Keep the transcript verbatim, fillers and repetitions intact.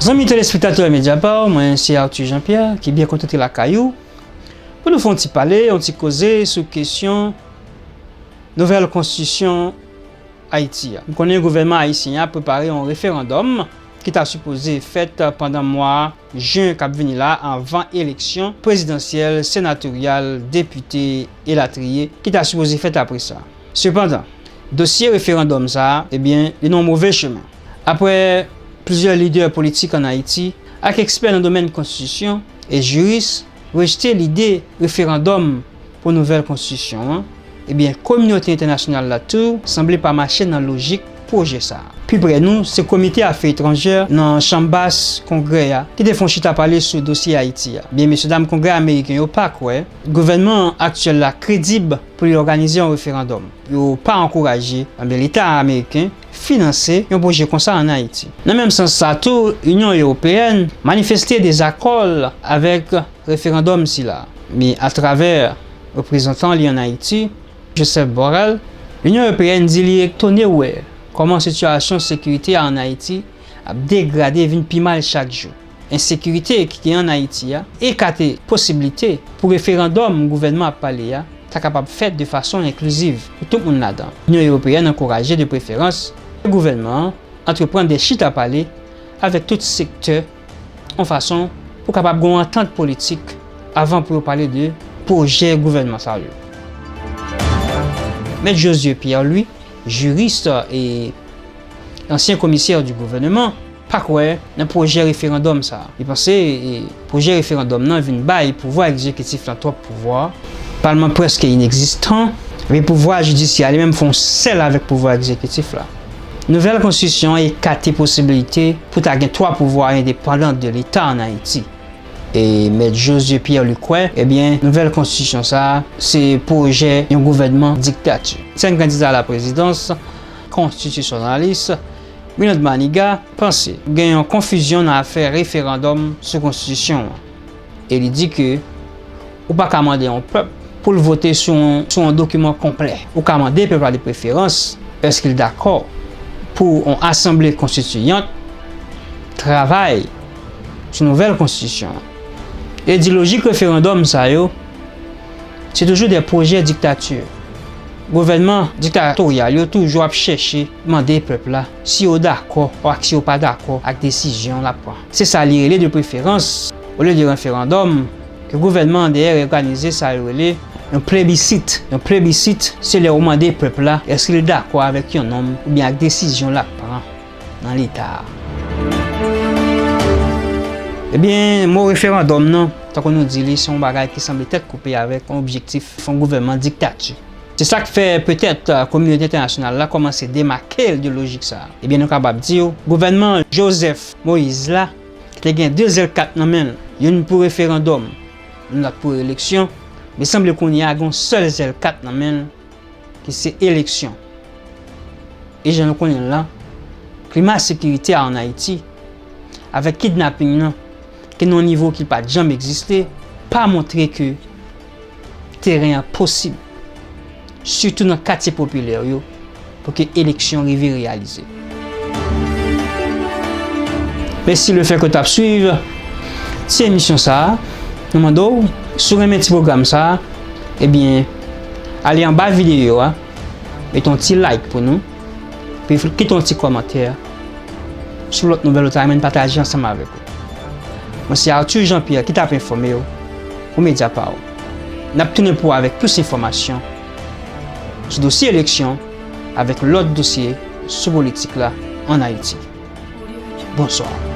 Zanmi telespektatè Mediapart, mwen se Arthur Jean-Pierre ki byen kontan lakay ou pou nou fè yon ti pale, yon ti koze sou kesyon nouvèl konstitisyon Ayiti a. M konnen gouvènman ayisyen an ap prepare yon referandòm ki ta sipoze fèt pandan mwa jen k ap vini la, anvan eleksyon prezidansyèl, senatoryal, depite, elatriye, ki ta sipoze fèt apre sa. Sepandan, dosye referandòm sa a, ebyen, li nan yon move chemen. Apre plizyè lidè politik ann Ayiti ak ekspè nan domèn konstitisyon e jiris rejte lide referandòm pou nouvèl konstitisyon an, ebyen, kominote entènasyonal la tou sanble pa mache nan lojik pwojè sa a. Pi pre nou, se Komite Afè Etranjè nan Chanm Bas Kongrè a ki te fè yon chita pale sou dosye Ayiti a. Ebyen, mesyedam Kongrè ameriken yo pa kwè gouvènman aktyèl la kredib pou li òganize yon referandòm. Yo pa ankouraje, ebyen, Leta ameriken finanse yon pwojè konsa ann Ayiti. Nan menm sans sa tou, Inyon Ewopeyèn manifeste dezakò l avèk referandòm sila. Men atravè reprezantan li ann Ayiti, Josep Borrell, Linyon Ewopeyèn di li etone wè kòman sitiyasyon sekirite a ann Ayiti ap degrade, vin pi mal chak jou. Ensekirite ki gen ann Ayiti a ekate posiblite pou referandòm gouvènman ap pale a ta kapab fèt de fason enkliziv pou tout moun ladan. Linyon Ewopeyèn ankouraje de preferans gouvènman an antreprann de chita pale avèk tout sektè yon fason pou kapab gen yon antant politik avan pou yo pale de pwojè gouvènman sa yo. Mèt Josué Pierre-Louis, jiris e ansyen komisè di gouvènman, pa kwè nan pwojè referandòm sa a. Li panse, e, pwojè referandòm nan vin bay pouvwa egzekitif lan twòp pouvwa, palman prèske inegzistan, epi pouvwa jidisyè a li menm fè yon sèl avèk pouvwa egzekitif la. Nouvèl konstitisyon an ekate posibilite pou ta gen twa pouvwa endepandan de Leta ann Ayiti. E Mèt Josué Pierre-Louis kwè, ebyen, nouvèl konstitisyon sa a, se pwojè yon gouvènman diktati. Ansyen kandida a la prezidans, konstitisyonalis, Milord Manigat, panse gen yon konfizyon nan afè referandòm sou konstitisyon an. E li di ke ou pa ka mande yon pèp pou l vote sou yon, sou yon dokiman konplè. Ou ka mande pèp la de preferans, èske l dakò pou yon asanble konstitiyant travay sou nouvèl konstitisyon an. E di lojik referandòm sa yo, se toujou de pwojè diktati. Gouvènman diktatoryal yo toujou ap chèche mande pèp la si yo dakò ak si yo pa dakò ak desizyon l ap pran. Se sa li rele de preferans, olye de referandòm, ke gouvènman an dèyè òganize sa yo rele yon plebisit. Yon plebisit, se lè ou mande pèp la èske l dakò avèk yon nonm oubyen ak desizyon l ap pran nan Leta a. Ebyen, mo referandòm nan, tankou nou di li, se yon bagay ki sanble tèt koupe avèk yon objektif yon gouvènman diktati. Se sa k fè petèt, eh, kominote entènasyonal la kòmanse demake l de lojik sa a. Ebyen, nou kapab di w, gouvènman Joseph Moïse la, ki te gen de zèl kat nan men l, youn pou referandòm, youn lòt pou eleksyon, men sanble kounye a gen yon sèl zèl kat nan men l, ki se eleksyon. E jan nou konnen l lan, klima sekirite a ann Ayiti, avèk kidnaping nan, ki nan yon nivo ki pa t janm egziste, pa montre ke teren an posib, sitou nan katye popilè yo, pou ke eleksyon rive reyalize. Mèsi lefètke w t ap swiv ti emisyon sa a. Nou mande w, si w renmen ti pwogram sa a, ebyen, ale anba videyo a, mete yon ti like pou nou, epi kite yon ti kòmantè sou lòt nouvèl ou ta renmen n pataje ansanm avèk ou. Mwen se Arthur Jean-Pierre ki t ap enfòme w pou Mediapart. N ap tounen pou w avèk plis enfòmasyon sou dosye eleksyon avèk lòt dosye sou politik la ann Ayiti. Bonswa.